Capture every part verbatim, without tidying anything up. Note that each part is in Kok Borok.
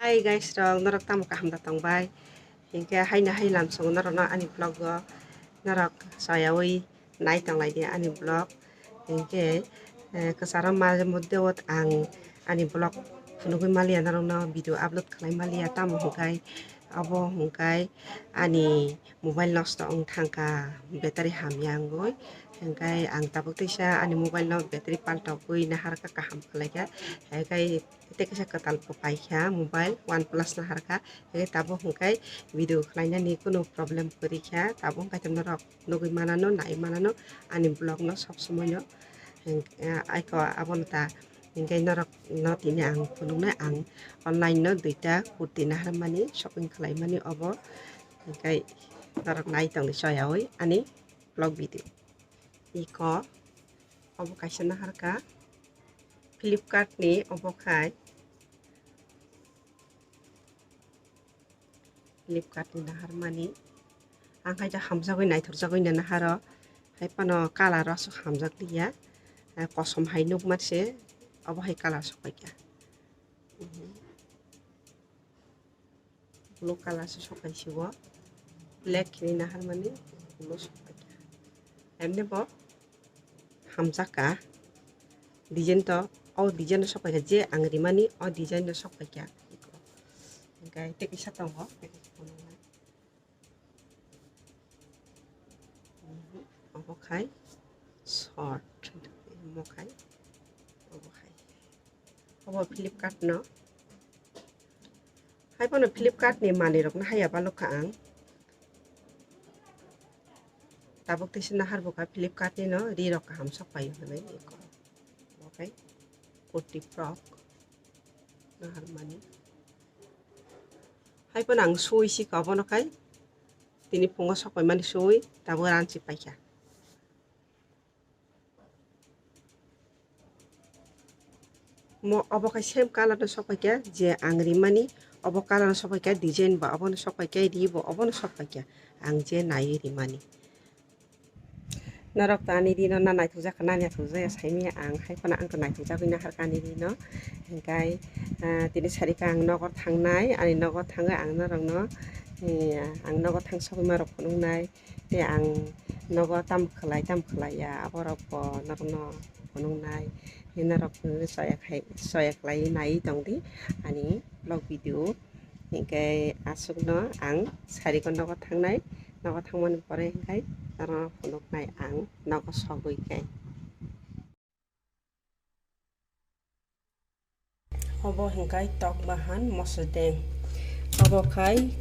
Hi guys rok, norok tamo kaham da tongbai? Hinkhe haino hai lamsongo norokno ani vlog o norok chayawi nai tonglai di ani vlog. Hinkhe, eh, kwcharo maje moddhe o ang ani vlog phunugwi maliya, norokno video upload khlai maliya, tamo hwnkhe abo hwnkhe ani mobile nosto wng thangkha, battery hamya wngwi. Hinkhe ang tabuk teisa ani mobile no battery paltogwi naharkha, kaham khlaikha. Hinkhe tei kaisa kwtal bo paikha mobile OnePlus naharkha. Hinkhe tabuk hinkhe video khlainani kunu problem kwrwikha. Tabuk hinkhe norok nugwi manano, nai manano ani vlog no sob somoi no. Hinkhe, eh, aiko abono ta hinkhe norok no tini ang phunuknai, ang online no duita kurti naharmani, shopping khlaimani obo. Hinkhe norok nai tongdi choyawi ani vlog video. Iko obo kaisa naharkha Flipkart ni, obo khai Flipkart ni naharmani. Ang hai hamjagwi naithokjagwi no naharo. Hai phano colour o aswk hamjakliya. Hai kosom hai nukmani se, obo hai colour sok paikha. Blue colour se sok paisi o. Black hinwi naharmani blue sok paikha. Emni bo hamjakha. Design to, o design no sok paikha, je ang rimani o design no sok paikha. Hinkhe tei kisa tongo. Obo khai short, omo khai, obo khai. Obo Flipkart no. Hai phano Flipkart ni manwi rok no haya balukha ang. Tabuk teisa nahar bukha Flipkart ni no, ri rok kaham sok paio hinwi. Obo khai kurti frock naharmani. Hai phano ang sui si ka obono khai. Tini phungo sok paimani sui, tabuk ranchi paikha. Mo obo khai same colour no sok paikha, je ang rimani obo colour no sok paikha, design bo obono sok paikha, ri bo obono sok paikha, ang je naiwi rimani. Norok to ani rino na naithokjak kha, na naithokjak ya saimanya ang, hai phano ang to naithokjagwi naharkha ani rino. Hinkhe, ah, tini sarikha ang nogo thangnai, ani nogo thangwi ang norokno, eh, ang nogo thang sogwi ma rok phunuknai. Tei ang nogo tam khlai, tam khlai ya, aborok bo norokno phunuknai. Norok soya khai, soya khlai nai tongdi ani vlog video. Hinkhe aswkno ang sarikha nogo thangnai, nogo thangmani pore hinkhe norokno phunuknai ang nogo sogwi khe. Obo hinkhe tok bahan mosodeng. Obo khai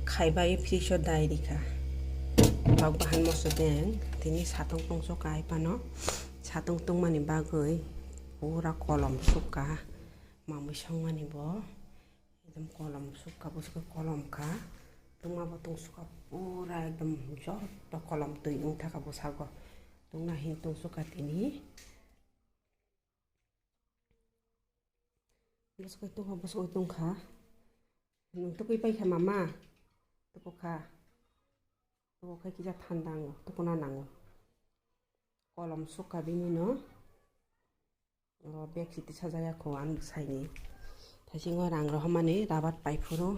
khaibai fridge o dai rikha. Tok bahan mosodeng tini satung tungsukha hai phano. Satung tungmani bagwi pura kolom sukha. Mamwi songmani bo. Ekdom kolom sukha, bo sukha kolom kha. Tungma bo tungsukha pura ekdom joto kolom twi wngthakha bwsago. Tungna hin tungsukha tini. Bwswk tungkha, bwswk tungkha. Nwng tukui paikha mama? Tukukha. Tukukha kisa thanda nango, tukuna nango. Kolom sukha bini no. O bag siti sajaya kho ang bwsaini. Thaisingo rang rohormani rabar pai phuru.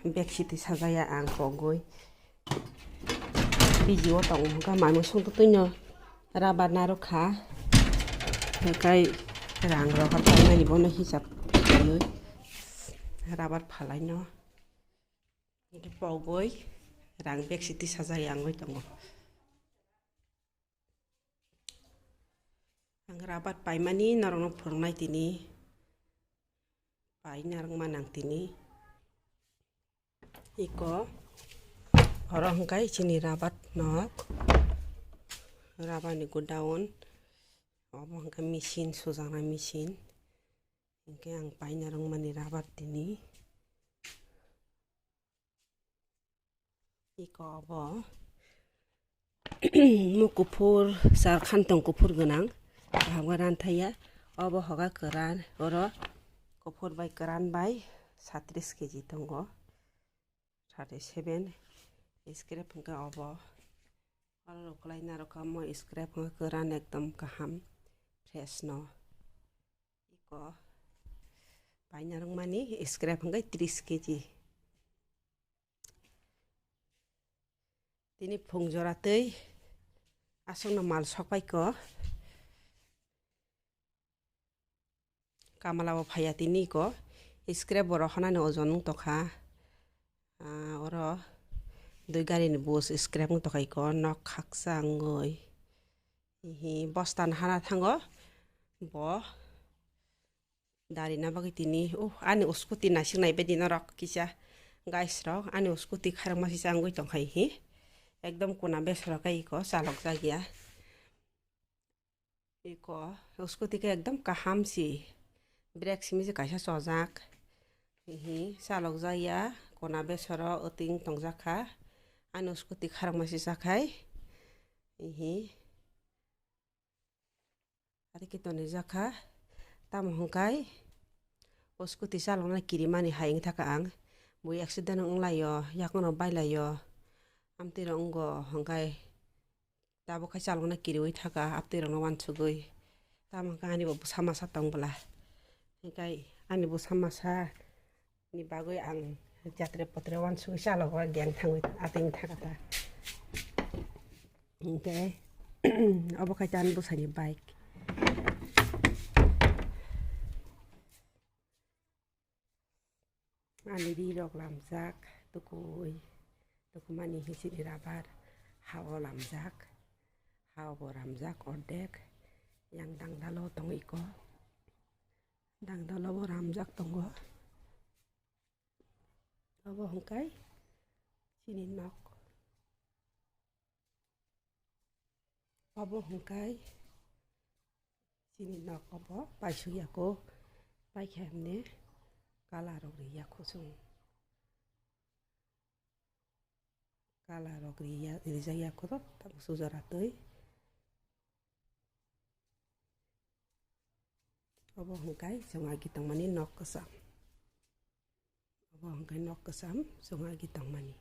Bag siti sajaya ang kogwi. Biji o tongo hwnkha, mai mui songtwtwino rabar narwkha. Hwnkhe rang rohor paimani bono hisab khlaiwi rabar phalaino. Hwnkhe pogwi rang bag siti sajaya wngwi tongo. Ang rabar paimani norokno phwrwngnai tini. Pai narwkma nang tini. Iko oro hwnkhe chini rabar nok. Rabar ni godown. Obo hwnkhe machine, sujaknai machine. Hwnkhe ang paina rwngmani rabar tini. Iko obo. Mo kuphur, sar khantong kuphur gwnang. Kaham khe ranthaiya. Obo hoga kwran. Oro kuphur bai kwran bai satris keji tongo. Thirty seven. Scrap hwnkhe obo. Oro rwkhlai narwkha mo scrap hwnkhe kwran ekdom kaham. Fresh no. Iko Paina rwngmani scrap hwnkhe tris keji. Tini phung jora twi aswkno mal sokpaikho. Kamala bo phaiya tini ko. Scrap bo rohornani ojon wng tongkha. Ah, oro dui garini bus scrap wng tongkha iko nok khaksa wngwi. Hihi bostan hana thango bo. Dari na bagwi tini, uh, ani scooty naisik nai bedi norok kisa guys rok, ani scooty kharang masi changwi tongkha hi. Ekdom kuna besaro kai iko chalok jak ya. Iko scooty khe ekdom kaham si. Brake simi se kaisa chojak. Hihi chalok jak ya, kuna besaro oting tongjak kha. Ani scooty kharang masi chakhai. Hihi. Ari khe tonwi jakha, tamo hwnkhe o scooty chalokna kirimani hai wngkha ang, bui accident wnglaio, yakhwno bailaio, amtwirok wngo hwnkhe tabuk khe chalokna kiriwi thaka, amtwirokno uansugwi, tamo hwnkhe ani bo bwsa masa tong bwla, hwnkhe ani bwsa masa ni bagwi ang jatre potre uansugwi chalogo, geng thangwi atwng thaka ta. Hwnkhe obo khai ta ani bwsani bike. Ani ri rok lamjak tukui, tukumani hisini rabar hao lamjak, hao bo ramjak ordek, yang dangdalo tong iko, dangdalo bo ramjak tongo. Obo hwnkhe chini nok. Obo hwnkhe chini nok obo paisuk yako, paikha hwnwi kala rok ri yako chwng. Kala rok ri ya, rijak yako tabuk sujara twi. Obo hwnkhe chwng agi tongmani nok kwcham. Obo hwnkhe nok kwcham chwng agi tongmani.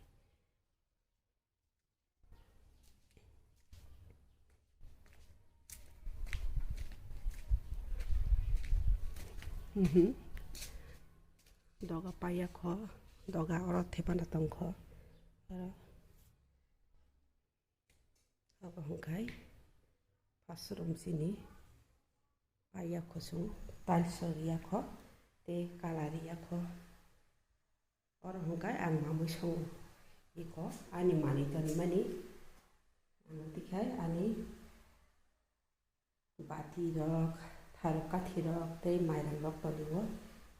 Mhm. Doga paiya kho, doga oro thepana tong kho. Oro. Obo hwnkhe first room chini paiya kho chwng, tiles rok riya kho tei colour riya kho. Oro hwnkhe ang mamwi songo. Iko ani manwi tonwi mani. Ang twikhai ani bati rok, tharok kathi rok tei mairang rok tonwi o.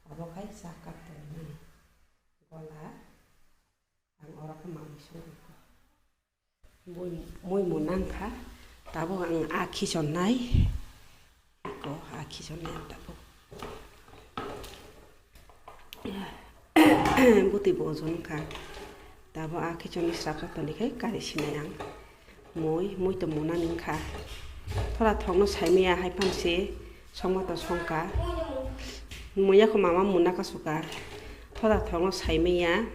Abo khai cha cup tonwi mani. Gola ang oro khe mamwi songo iko. Mui, mui muna wngkha, tabuk ang a khichon nai, eko a khichon nai ang tabuk. Bwtwi bo ojon wngkha, tabuk a khichon ni srap srap toni khai kari sinai ang. Mui, mui to muna ni wngkha, thola thok no sai maya hai phan se songma to songkha, mui yakho mama muna kasu kha, thola thok no sai maya.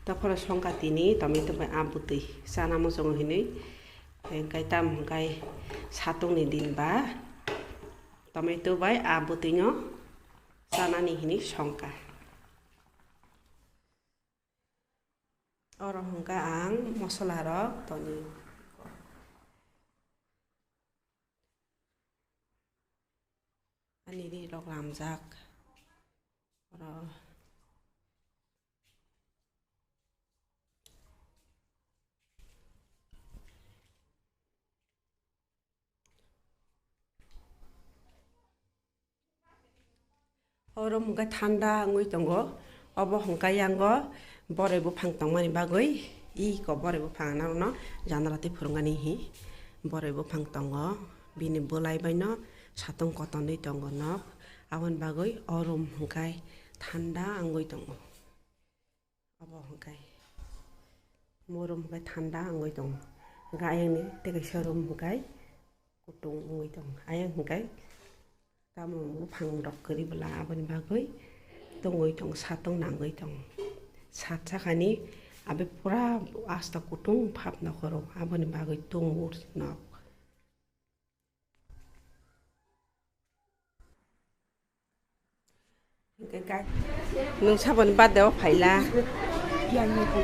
Taphoro songkha tini tomato bai a bwtwi chana muchungo hinwi. Hwnkhe tamo hwnkhe satungni din ba tomato bai a bwtwino chanani hinwi songkha. Oro hwnkhe ang mosola rok toni. Ani ri rok lamjak. Oro. Oro hwnkhe thanda wngwi tongo. Obo hwnkhe yango boroi buphang tongmani bagwi, iko boroi buphang norokno janala twi phwrwngani hi boroi buphang tongo. Bini bwlai baino satung kotonwi tongo nok. Aboni bagwi o room hwnkhe thanda wngwi tongo. Obo hwnkhe mo room hwnkhe thanda wngwi tongo. Hwnkhe ayangni tei kaisa room hwnkhe kutung wngwi tongo. Ayang hwnkhe tamo buphang rok kwrwi bwla aboni bagwi tongwi tongo, satung nangwi tongo. Sat sakhani abe pura asta kutung phap nokhoro aboni bagwi tongo nok. Hwnkhe Nwng saboni birthday o phaila?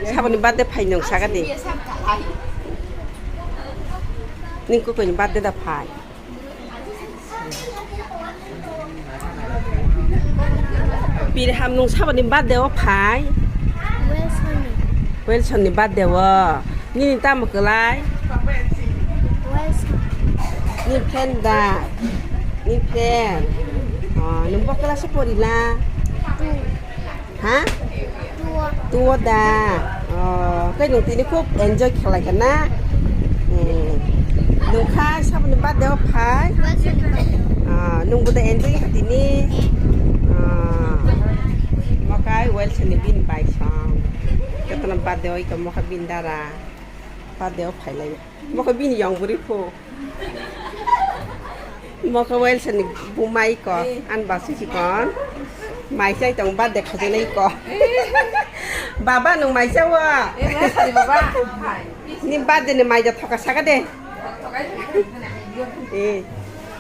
Saboni birthday phai nwng saka di. Nwng kukuini birthday da phai? Pirham nwng saboni birthday o phai? Wilson ni. Wilson ni birthday o. Nini tamo kwlai? Wilson. Ni friend da? Ni friend? Oh, nwng bo class o porila? Two. Ha? Two. Two da. Oh, khe nwng tini khub enjoy khlai kha na? Hmm. Nwng kha saboni birthday o phai? Wilson ni birthday. Ah, nwng bo da enjoy kha tini? Ah. Mokai Wilson ni bini bai song. Ketana birthday oi ka moka bini dara. Birthday o phailai. Mokhe bini yong bwrwi phu. Mokhe Wilson ni bumai ko, an basi si kon. Mai chai tong birthday khajanai ko. Baba nwng mai cha wa. Eh, ma sari baba. Ni birthday ni mai ja thoka saka de. Eh,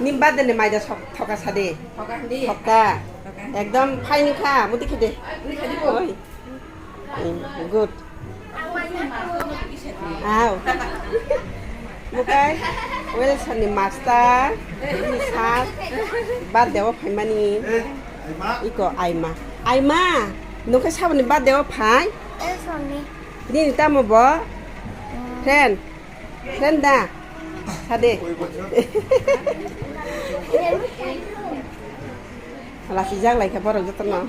ni birthday ni mai ja sok-, thoka sa de. Thoka. Ekdom phai ni kha, muti khede. Oi. Mm, good. Aw. Mukai, Wilson ni master, ni sir, birthday o phaimani. Iko Aima. Aima, nwng khe saboni birthday o phai? Wilson ni. Nini tamo bo? Friend. Friend da? Sade. Hala sijak lai khe borok jotono.